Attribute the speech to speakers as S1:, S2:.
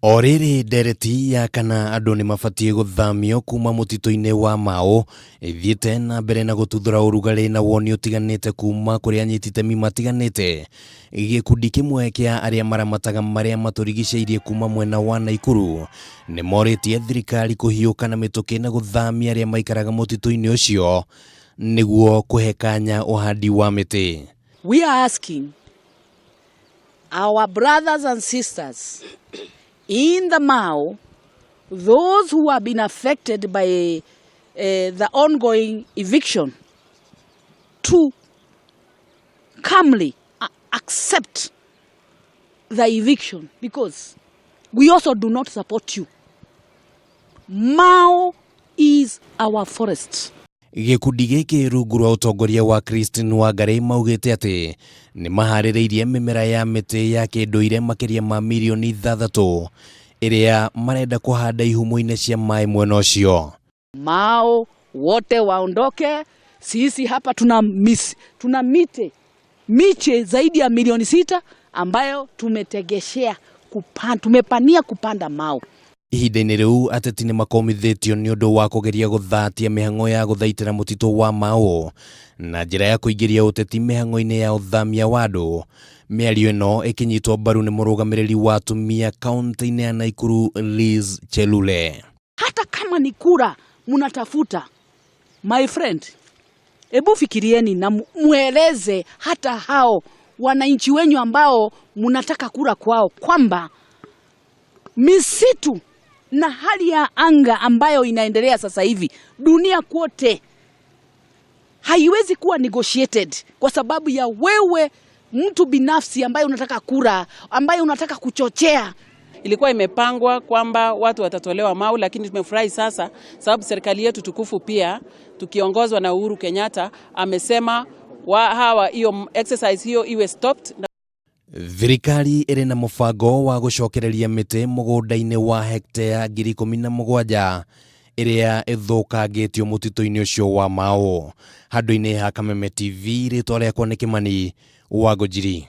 S1: O rĩrĩ ndereti ya kana andũ nĩ mabatiĩ gũthamio kuma mũtitũ-inĩ wa Mau ĩthiĩte na mbere na gũtuthũra ũrugarĩ na woni ũtiganĩte kuma kũrĩ anyiti itemi matiganĩte. Gĩkundi kĩmwe kĩa arĩa maramataga marĩa matũrigicĩirie kuma mwena wa Naikuru nĩ morĩtie thirikari kũhiũka na mĩtũkĩ na gũthamia arĩa maikaraga mũtitũ-inĩ ũcio nĩguo kũhe kanya ũhandi wa mĩtĩ.
S2: We are asking our brothers and sisters in the Mau, those who have been affected by the ongoing eviction, to calmly accept the eviction because we also do not support you. Mau is our forest.
S1: Gĩkundi gĩkĩ rungu rwa ũtongoria wa Christine Wangari maugĩte atĩ nĩ maharĩrĩirie mĩmera ya mĩtĩ ya kĩndũire makĩria ma mirioni 6 ĩrĩa marenda kũhanda ihumo-inĩ cia maĩ mwena ũcio.
S2: Mau wote waondoke. Sisi hapa tuna miti miche zaidi ya milioni 6 ambayo tumetegeshea tumepania kupanda Mau.
S1: Ihinda-inĩ rĩu ateti nĩ makomithĩtio nĩ ũndũ wa kũgeria gũthatia mĩhang'o ya gũthaitĩra mũtitũ wa Mau na njĩra ya kũingĩria ũteti mĩhang'o-inĩ ya ũthamia wa andũ. Mĩario ĩno ĩkĩnyitwo mbaru nĩ mũrũgamĩrĩri wa atumia kaunti-inĩ ya Naikuru Liz Chelule.
S2: Hata kama ni kura mnatafuta, my friend, hebu fikirieni na mueleze hata hao wananchi wenyu ambao mnataka kura kwao kwamba misitu na hali ya anga ambayo inaendelea sasa hivi dunia kote haiwezi kuwa negotiated kwa sababu ya wewe mtu binafsi ambaye unataka kura, ambaye unataka kuchochea.
S3: Ilikuwa imepangwa kwamba watu watatolewa Mau, lakini tumefurahi sasa sababu serikali yetu tukufu pia tukiongozwa na Uhuru Kenyatta amesema wa hawa hiyo exercise hiyo iwe stopped.
S1: Thirikari ĩrĩ na mũbango wa gũcokereria mĩtĩ mũgũnda-inĩ wa hektea 17,000 ĩrĩa ĩthũkangĩtio mũtitũ-inĩ ũcio wa Mau. Handũ-inĩ ha Kameme TV, rĩtwa rĩakwa nĩ Kĩmani wa Ngũnjiri.